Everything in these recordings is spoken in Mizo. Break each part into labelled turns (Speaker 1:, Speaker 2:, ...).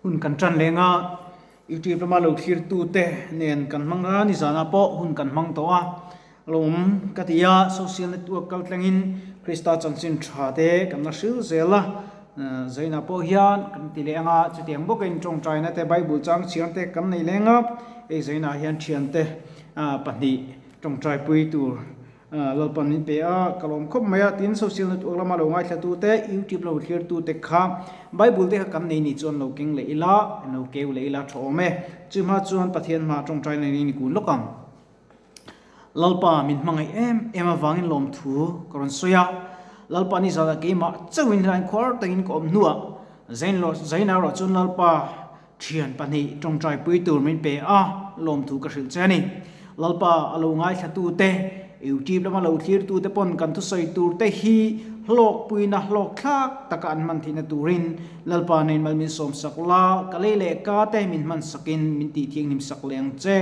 Speaker 1: Hun kan tan leng a, YouTube lama lo thlirtute nen kan hmang a, nizanah pawh hun kan hmang tawh a, lawm ka ti a, social network kal tlangin Krista chanchin tha te kan la hril zel a, zainah pawh hian kan ti leh ang a, chutiang bawkin tawngtaina te Bible chang chhiar te kan nei leng a, hei zainah hian thiante pahnih tawngtaipui tur Lalpan min pe a, ka lawm khawp mai a, tin social network lama lo ngaithlatute, YouTube lo thlirtute kha Bible te kha kan nei nih chuan lo keng leh ila, lo keu leh ila tha awm e. Chu hma chuan Pathian hma tawngtai nei ni kun lawk ang. Lalpa min hmangaih em em avangin lawmthu ka rawn sawi a, Lalpa ni zat ah keimah chauhin helaiin khuar takin ka awm hnuah Zain erawh chuan Lalpa Thian pahnih tawngtaipui tur min pe a, lawmthu ka hrilh che a ni. Lalpa a lo ngaithlatute, YouTube lama lo thlirtute pawn kan thusawi turte hi hlawkpuina hlawkthlak taka an hman theihna turin Lalpa nen mal min sawmsak la, ka lei leh ka te min hmansakin min tihthianghlim sak leh ang che.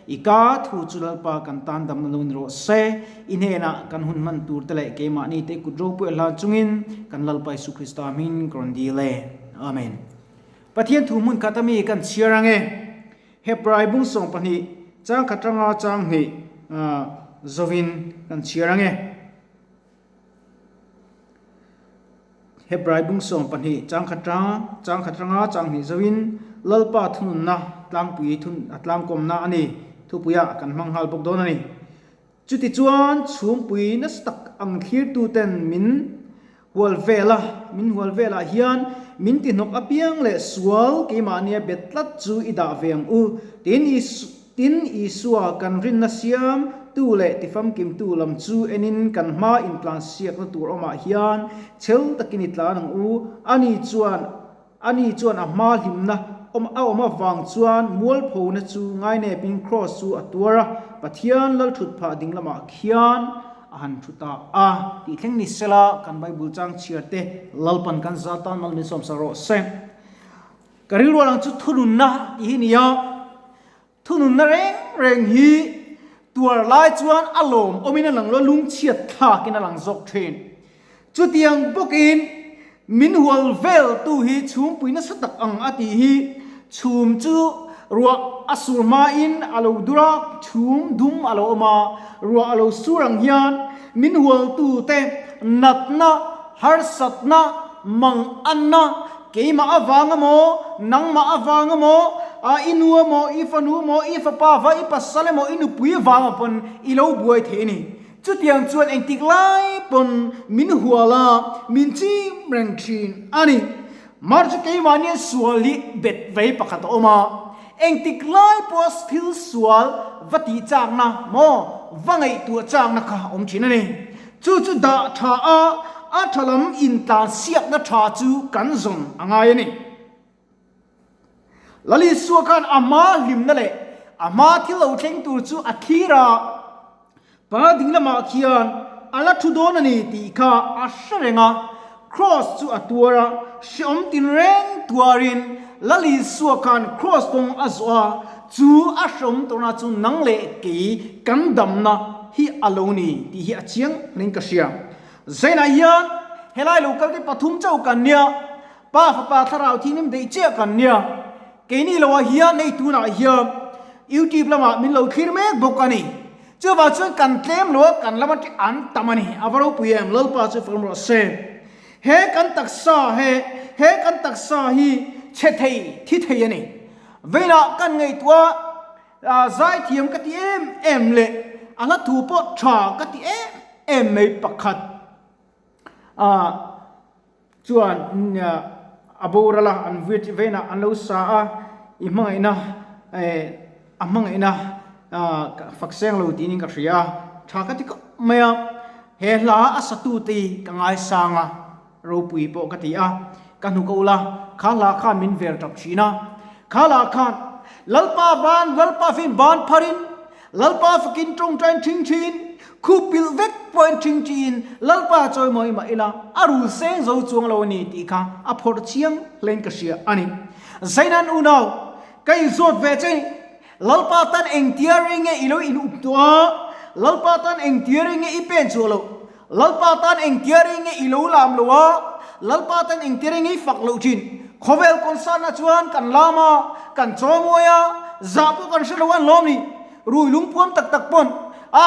Speaker 1: I ka thu chu Lalpa kan tan damna lo ni rawh se. I hnenah kan hun hman turte leh keimahni te kut ropui a hlan chungin kan Lalpa Isu Krista hming ka rawn dil e. Amen. Pathian thu hmun khat ami kan chhiar ang e. Hebrai bung 12 chang khat ranga chang hnih zovin kan chhiar ang e. Hebrai bung 12 chang khat ranga chang khat ranga chang hnih zovin Lalpa thununna tlangpui thun a tlangkawmna a ni thupuia kan hmang nghal bawk dawn a ni. Chutichuan chhungpui nasa tak ang thlirtuten min hual vel a, min hual velah hian min tihnawk apiang leh sual keimahnia bet tlat chu i dah ve ang u. Tin, tin Isua kan rinna siam tu leh tifamkimtu lam chu enin kan hma intlansiakna tur awmah hian chhel takin i tlan ang u. Ani chuan Ani chuan a hma hlimna awm a awm avang chuan mualphona chu ngainepin kraws chu a tuar a, Pathian lal thut phah ding lamah khian a han thu ta a. Tih thleng ni sela kan Bible chang chhiar te Lalpan kan za tan mal min sawmsak rawh se. Ka rilru lang chu thununna tih hi nia, thununna reng reng hi tuar lai chuan a lawm awmin a lang lo, lungchhiat thlakin a lang zawk thin. Chutiang bawkin min hual veltu hi chhungpui nasa tak ang a tih hi chhum chu ruah a sur hmain a lo dur a, chhum dum a lo awm a, ruah a lo sur ang hian min hualtute natna, harsatna, manganna, keimah avang emaw, nangmah avang emaw, i nu emaw, i fanu emaw, i fapa va, i pasal emaw, i nupui vang pawn i lo buai thei a ni. Chutiang chuan engtik lai pawn min hual a, min chim reng thin a ni. Mar chu keimahni sual hi bet vei pakhat a awm a, engtik lai pawha thil sual va tih chakna maw, va ngaihtuah chakna kha a awm thin a ni. Chu chu dah tha a, a tha lam intlan siakna tha chu kan zawn a ngai a ni. Lal Isua khan a hma hlimna leh a hma thil lo thleng tur chu a thlir a, pa ding lamah khian a la thu dawn a ni tih kha a hre reng a, Kraws chu a tuar a, hreawm tinreng tuarin Lal Isua khan Kraws kawng a zawh a, chu a hreawm tawrhna chu nang leh kei kan damna hi a lo ni tih hi a chiang hlein ka hria. Zainah hian helai lo kalte pathum chauh kan nia. Pa fapa thlarau thianghlim daih chiah kan nia, keini loah hian hei tunah hian YouTube lamah min lo thlir mek bawk a ni. Chuvang chuan kan tlem lo a, kan lama ṭi an tam a ni. A va ropui em, Lalpa chu fawm rawh se. He kan taksa he, he kan taksa hi chhe thei, thi thei a ni. Veilah kan ngaihtuah a, zaithiam ka ti em em leh a hla thu pawh ṭha ka ti em em mai pakhat a. Chuan a boral a, an vui venah an lo sa a, i hmangaihna a hmangaihna fak seng lo tiin ka hria a, tha ka ti khawp mai a, he hla a satute hi ka ngaisang a, ropui pawh ka ti a, ka hnuk a ul a, kha hla khan min vel tap thin a, kha hla khan Lalpa ban, Lalpa fin ban pharin Lalpa fakin tawngtain thing thin, khup pilh vek pawhin thing thin, Lalpa chawimawi mah ila a rul seng zo chuang lo a ni tih kha a phawrh chiang hlein ka hria a ni. Zainan unau, ka inzawt ve che ni, Lalpa tan engtia rei nge i lo in up tawh a, Lalpa tan engtia rei nge i pen chhuah loh, Lalpa tan engtia rei nge i lo lam lo a, Lalpa tan engtia rei nge i fak loh thin? Khawvel concert ah chuan kan lam a, kan chaw mawi a, zah pawh kan hre lo an lawm ni. Rui lungpuam tak tak pawn a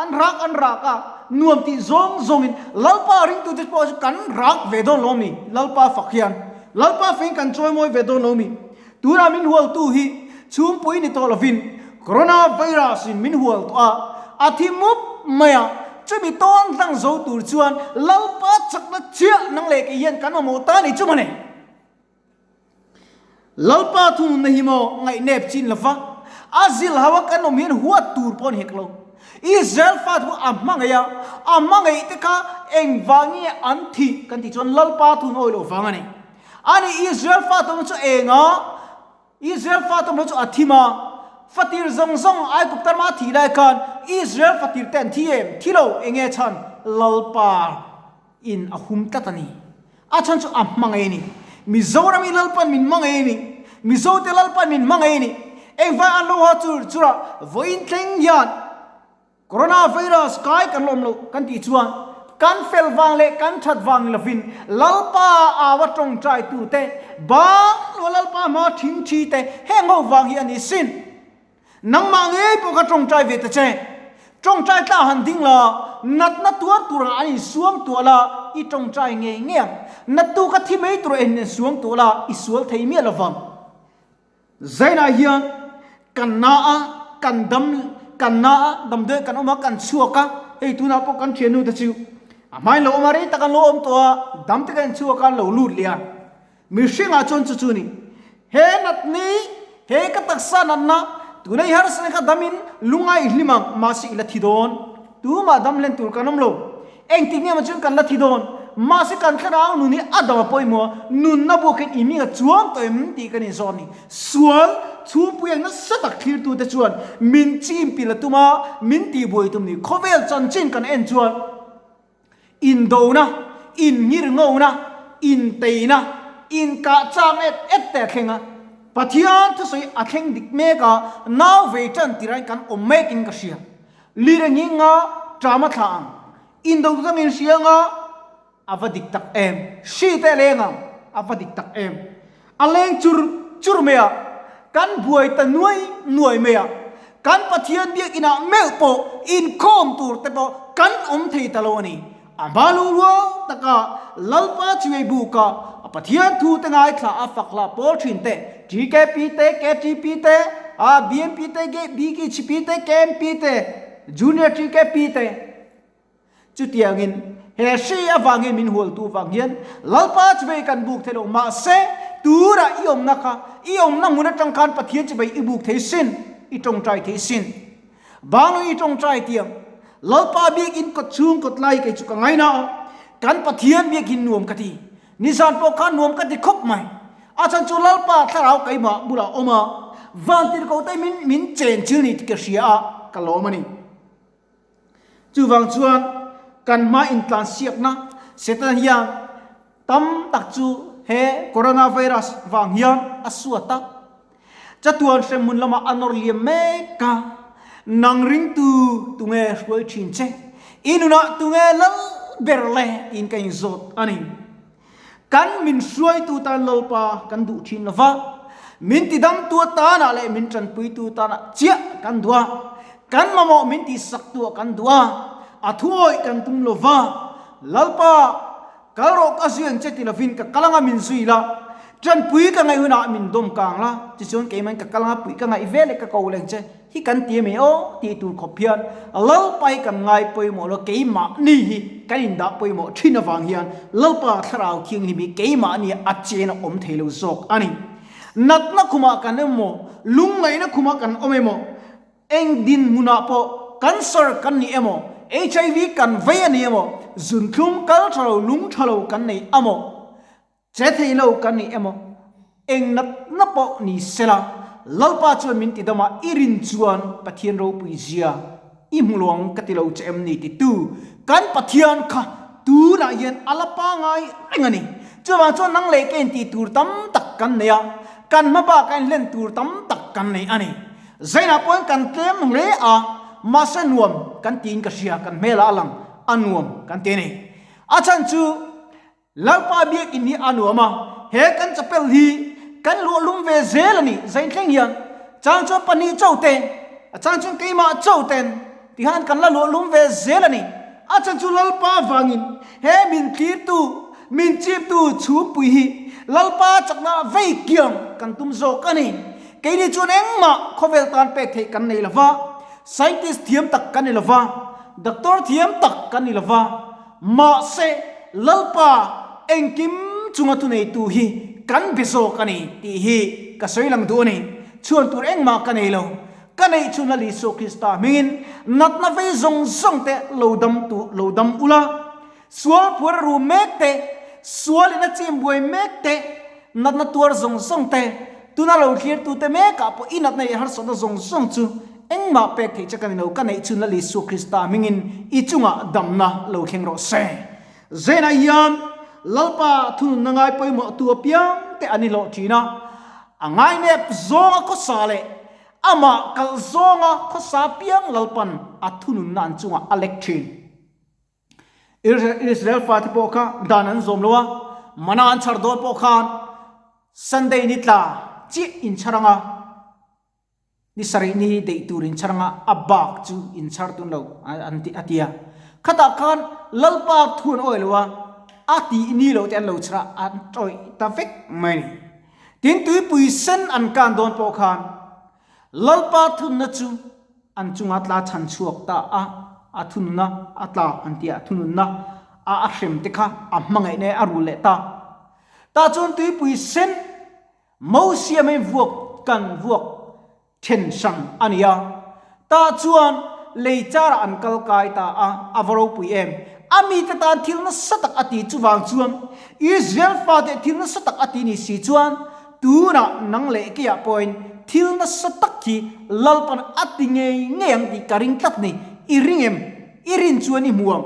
Speaker 1: an rak an rak a, nuam tih zawng zawngin Lalpa ringtute pawh chu kan rak ve dawn lo ni. Lalpa fak hian Lalpa feng kan chawimawi ve dawn lo ni. Tunah min hualtu hi chhungpui ni tawh lovin Corona virus in min hual tawh a, a thi mup mai a, chumi tawn hlang zo tur chuan Lalpa chakna chiah nang leh kei hian kan mamawh ta ni chu mawni. Lalpa thununna hi maw ngaihnep chin lova, a zilhau a kan awm hian huat tur pawh a ni hek lo. Israel fa thu a hmangaih a, a hmangaih te kha engvang nge an thih kan tih chuan Lalpa thun awi loh vang a ni. Ani Israel fa tawng chu eng a, Israel fa tawng chu a thim a, fatir zawng zawng Aigupta rama a thih lai khan Israel fatir te an thi em? Thi lo, eng nge chhan? Lalpa in a hum tlat a ni. A chhan chu a hmangaih a ni. Mizoram i Lalpan min hmangaih a ni. Mizo te Lalpan min hmangaih a ni. Engvai an lo ha chur chur a, vawiin thleng hian Coronavirus kai kan lawm loh kan tih chuan kan fel vang leh kan that vang ni lovin Lalpa aua tawngtai tute, bang lua Lalpa hma thing thi te heng ho vang hi a ni sin. Nangmah ngei pawh kha tawngtai ve ta che. Tawngtai tla han ding la, natna tuar turah an insuang tuah la, i tawngtai ngei ngei ang. Nattu kha thi mai turah in insuang tuah la, i sual thei miah lovang. Zainah hian kan na a, kan dam, kan na a, damdawi kan awm a, kan chhuak a, hei tunah pawh kan thiannu te chu a hmain lo awm a, rei tak an lo awm tawh a, dam te kan inchhuak a, an lo lut leh a. Mihringah chuan chu chu a ni. He natni, he ka taksa natna, tuna i harsatna kha damin lungai i hlim ang, mahse i la thi dawn. Tumah dam hlen tur kan awm lo. Engtik nge maw chuan kan la thi dawn? Mahse kan thlarau nun hi a dam a pawimawh a, nunna buakin i hming a chuang tawh em tih kan inzawt a ni. Sual chhungpui ang nasa tak thlirtute chuan min chim pil a tum a, min tihbuai tum ni. Khawvel chanchin kan en chuan indona, innghirngona, inteina, inkah chang et et te a thleng a. Pathian thusawi a thleng dik mek a, nau vei tan tirain kan awm mekin ka hria. Lir a nghing a, ṭam a thlah ang. Indo tu dangin hria anga, a va dik tak em. Hri te a leng ang, a va dik tak em. A leng chur chur mai a, kan buai ta nuai nuai mai a. Kan Pathian biakinah meuh pawh inkhawm tur te pawh kan awm thei ta lo a ni. A hma lu rual taka Lalpa Chiwei buka a Pathian thu te ngaithla a fak hla pawl thin te, TKP te, KTP te, BMP te, BKHP te, KMP te, Junior TKP te. Chutiangin he hri avangin min hualtu vang hian Lalpa Chiwei kan buk thei lo. Mahse, tura i awmna kha, i awmna hmun atang khan Pathian Chiwei i buk thei sin, i tawngtai thei sin. Banglo i tawngtai tiang Lalpa biakinn kawt chhung kawt lai kei chu ka ngaina a, kan Pathian biakinn nuam ka ti. Nizan pawh khan nuam ka ti khawp mai. A chhan chu Lalpa thlarau keimah bulah awm a, vantirhkoh te min min chen chil ni tih ka hria a, ka lawm a ni. Chuvang chuan kan hma intlansiakna Satan hian tam tak chu he coronavirus vang hian a suat a. Chatuan hremhmun lamah a nawr liam mek a, Nang ringtu tunge hruai thin che? I nunah tunge lal ber le? tiin ka inzawt a ni. Kan min hruaitu tan Lalpa kan duh thin lo va, min tidamtu atanah leh min tanpuitu tanah chiah kan duh a, kan mamawh min tihsaktuah kan duh a, a thuawih kan tum lo va, Lalpa, Kal rawh ka zui ang che ti lovin ka kal anga min zui la, tanpui ka ngaih hunah min dawm kang la, tichuan keimahin ka kal anga puih ka ngaih ve leh ka ko leng che hi kan ti ami aw tih tur khawp hian Lalpa hi kan ngai pawimawh lo, keimahni hi kan indah pawimawh thin avang hian Lalpa Thlarau Thianghlim hi keimahni a chen a awm thei lo zawk a ni. Natna khumah kan awm emaw, lungngaihna khumah kan awm emaw, Eng dinhmunah pawh cancer kan ni emaw, HIV kan vei a ni emaw, zunthlum kal tha lo, lung tha lo kan nei amaw, che thei lo kan ni emaw, eng natna pawh ni sela, Lalpa chuan min ti dam a, i rin chuan Pathian ropui zia i hmu lo ang ka ti lo che em ni titu kan Pathian kha tunah hian a la pangai reng a ni. Chuvang chuan nang leh ka intih tur tam tak kan nei a, kan hma bak a inhlen tur tam tak kan nei a ni. Zainah pawhin kan tlem hle a, mahse nuam kan tiin ka hria, kan hmelah a lang a nuam kan ti a ni. A chhan chu Lalpa biakinn hi a nuam a, He kan chapel hi kan luah lum ve zel a ni. Zain thleng hian chang chuan pahnih cho te, a chang chuan keimah cho ten tihan kan la luah lum ve zel a ni. A chan chu Lalpa vangin he min tlirtu, min chiptu chhumpui hi Lalpa chakna vei kiang kan tum zawk a ni. Keini chuan engmah khawvel tan pek theih kan nei lova, scientist thiam tak kan ni lova, doctor thiam tak kan ni lova, mahse Lalpa engkim chunga thuneitu hi kan be zawk a ni tih hi ka sawi lang duh a ni. Chhuan tur engmah ka nei lo. Ka neih chhun Lal Isua Krista hmingin natna vei zawng zawng te lo dam tu lo dam ula, sual phuar a ru mek te, sual in a chim buai mek te, natna tuar zawng zawng te, tuna lo thlir tu te mek ah pawh i natna leh harsatna zawng zawng chu engmah pek theih che ka ni lo, ka neih chhun Lal Isua Krista hmingin i chungah damna lo thleng rawh se. Zenah hian Lalpa thununna ngai pawimawh tu apiang te an i hlawh thin a, a ngainep zawnga khawsa leh Amah kalh zawnga khawsa piang Lalpan a thununna an chungah a lek thin. Israel fate pawh kha dan an zawm lo a, mana an chhar dawn pawh khan Sunday ni tla chiah inchhar anga ni sarih ni deih tur inchhar anga a bak chu inchhar tun lo an ti a ti a. Khatah khan Lalpa thu an awih lo a, a tih ni lo te an lo chhar a, an tawih ta vek mai a ni. Tin, tuipui sen an kan dawn pawh khan Lalpa thunna chu an chunga tla chhan chhuak ta a, a thunna a tla an ti a, thununna a a hrem te kha a hmangaihna a rul leh ta. Tah chuan tuipui sen Mosia mai vuak kan vuak then hrang a ni a. Tah chuan lei charah an kal kai ta a, a va ropui em! A mite tan thil nasa tak a ti chuvang chuan Israel fate thil nasa tak a ti ni si chuan tunah nang leh keiah pawhin thil nasa tak hi Lalpan a ti ngei ngei ang tih ka ring tlat ni. I ring em? I rin chuan i hmu ang.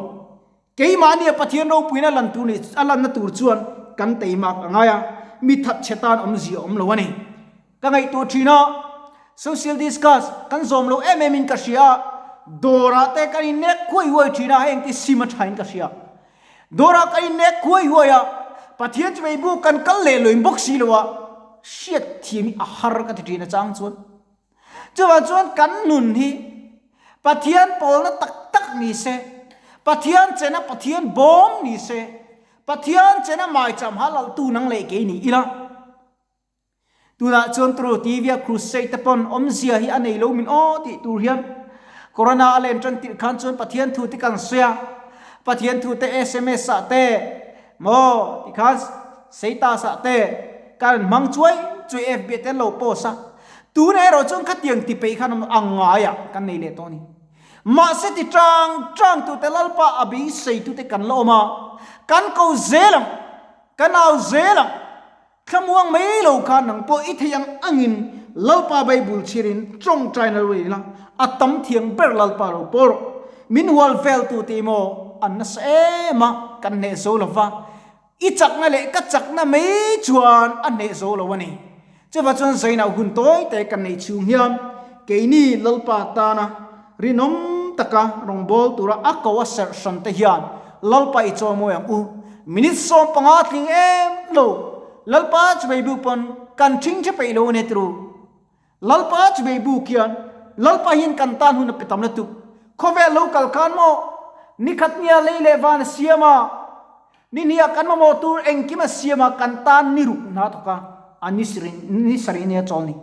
Speaker 1: Keimahnia Pathian ropuina lan tur nih a lanna tur chuan kan teimak a ngai a, mi that chhe tan awmzia awm lo a ni. Ka ngaihtuah thin a, social discuss kan zawm lo em em in ka hria a, dawrah te kan innek huai huai thin a, heng te sim a tha in ka hria. Dawrah kan innek huai huai a, Pathian chu veibu kan kal leh loin bawk si lo a, hriat thiam hi a har ka ti thin a chang chuan. Chuvang chuan kan nun hi Pathian pawlna tak tak ni se, Pathian chena Pathian bawm ni se, Pathian chena maicham ha laltu nang leh kei ni ila. Tunah chuan turu TV a crusade te pawn awmzia hi a nei lo min aw tih tur hian Corona a len tan tirh khan chuan Pathian thu te kan sawi a, Pathian thu te sms ah te maw tikhan status ah te kan hmang chuai chuai FB ah te an lo post a. Tuna erawh chuan khatiang ti peih khan a ngaiah kan nei leh tawh a ni. Mahse ti tang tang tute Lalpa a beisei tute kan la awm a, kan ko zel ang, kan au zel ang, thlamuang mai lo khan nang pawh i thei ang angin Lalpa Bible chhirin tawngtaina lo ila, a tam thiang ber Lalpa lo pawl rawh. Min hual vel tute emaw an nasa em a, kan hneh zo lova, I chakna leh ka chakna mai chuan a hneh zo lo a ni. Chuvah chuan Zainah hun tawi te kan neih chhung hian keini Lalpa tana rinawm taka rawngbâwl tura a ko a serh hran te hian Lalpa i chawimawi ang u. Minute 15 tling em lo Lalpa chuvei bu pawn kan ṭhingṭhe peih lo a ni turu. Lalpa chuvei bu khian Lalpa hian kan tan hun a pe tam lutuk. Khawvel lo kal khan maw nikhat nia lei leh van a siam a, Ni hniah kan mamawh tur engkim a siam a, kan tan ni ruk hna thawk a, a ni sarih ni sarih nia chawl ni.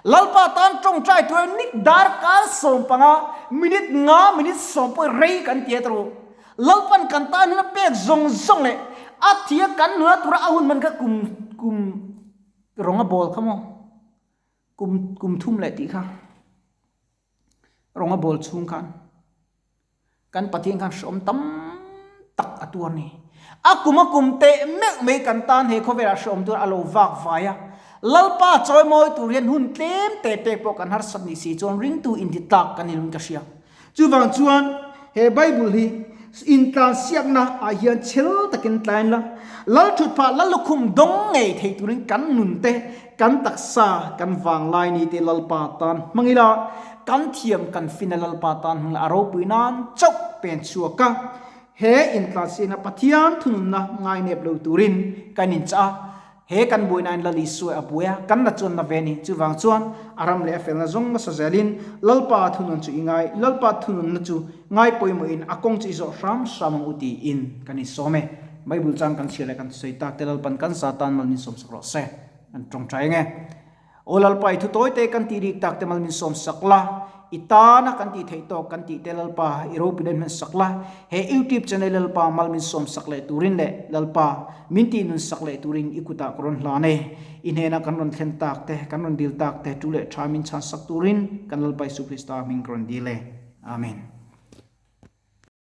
Speaker 1: Lalpa tan tawngtai tur ni darkar 15, minute nga, minute sawm pawh rei kan ti a tawh. Lalpan kan tan hun a pek zawng zawng leh a thia kan nuna tura a hun man kha kum kum rawng a bawl kha maw? Kum kum thum leh tih kha rawng a bawl chhung khan. Kan Pathian khan hreawm tam tak a tuar ni. A kum a kum teh meuh mai kan tan he khawvelah hreawm tur a lo vak vai a. Lalpa chawimawi tur hian hun tlem teh pek pawh kan harsat ni si chuan ringtu inti tlak kan ni lung ka hria. Chuvang chuan he Bible hi intlansiakna ah hian chhel takin tlain la, Lal thutphah Lal lukhum dawng ngei thei turin kan nun te, kan taksa, kan vanglai ni te Lalpa tan hmang ila, Kan thiam kan fin a Lalpa tan hmang leh a ropui nan chauh pen chhuak a, he intlansiakna Pathian thununna ngainep lo turin kan inchah a. He kan buainain Lal Isua a buai a, kan la chuan na ve a ni. Chuvang chuan a ram leh a felna zawng hmasa zelin Lalpa thunun chu i ngai, Lalpa thununna chu ngai pawimawhin a kawng chu i zawh hram hram ang u tiin kan insawm e. Bible chang kan chhiar leh kan sawi tak te Lalpan kan za tan mal min sawmsak rawh se. An tawngtai ang e. Aw Lalpa i thu tawi te kan tih rik tak te mal min sawm sak la, i tana kan tih theih tawk kan tih te Lalpa i ropui nen hman sak la, he YouTube channel Lalpa mal min sawm sak leh turin leh Lalpa min tih nun sak leh turin i kutah ka rawn hlan e. I hnena kan rawn thlen tak te, kan rawn dil tak te tu leh tha min chhan sak turin kan Lalpa Isu Krista hming ka rawn dil e. Amen.